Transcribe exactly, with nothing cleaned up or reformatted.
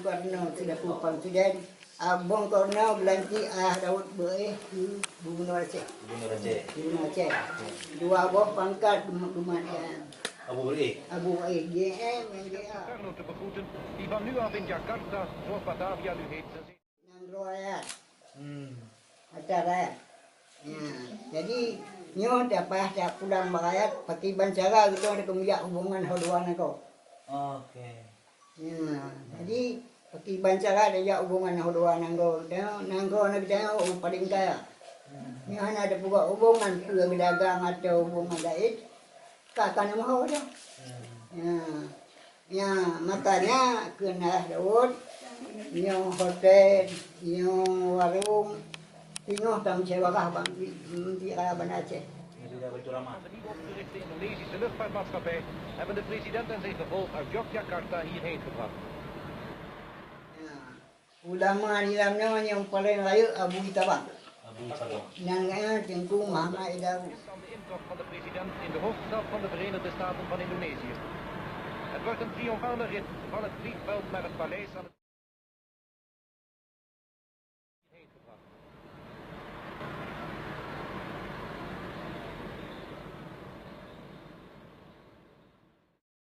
Karena sudah tumpang sudah, Abang Karena gelantik Ayah Daud beuéh keu Gubernur Aceh. Gubernur Aceh. Gubernur Aceh. Dua boh pangkat dumat-dumat ya. Abu beuéh. Abu beuéh, G M, G A. Soekarno te begroeten, die van nu af in Jakarta veur Batavia nu heet. Nanggroe rakyat. Hmm. Atra rakyat. Ya, jadi nyoe tapayah tapulang bak rakyat, pakriban cara geutanyoe takeumijak hubungan ho dua nanggroe. Oke. Ya, jadi pakriban cara tajak hubungan ho dua nanggroe geutanyoe, nanggroe na geutanyoe ureueng paleng kaya. Nyoe hana tapeugah hubungan peue geudagang atau hubungan laén, ka ka na meuho dah. Ya. Ya, makanya kheun Ayah Daud, nyoe hotel, nyoe warong, singoh tameusewa kah bang di, di, di Banda Aceh. Aan de nieuw opgerichte Indonesische luchtvaartmaatschappij hebben de president en zijn gevolg uit Yogyakarta hierheen gebracht. Ya. Ulama di lam nyoe nyang paleng rayeuk Abu Itabang. Abu Itabang. Nyan geuh Teungku Muhammad Idaru. Aan de intocht van de president in de hoofdstad van de Verenigde Staten van Indonesië. Het wordt een triomfale rit van het vliegveld naar het paleis aan het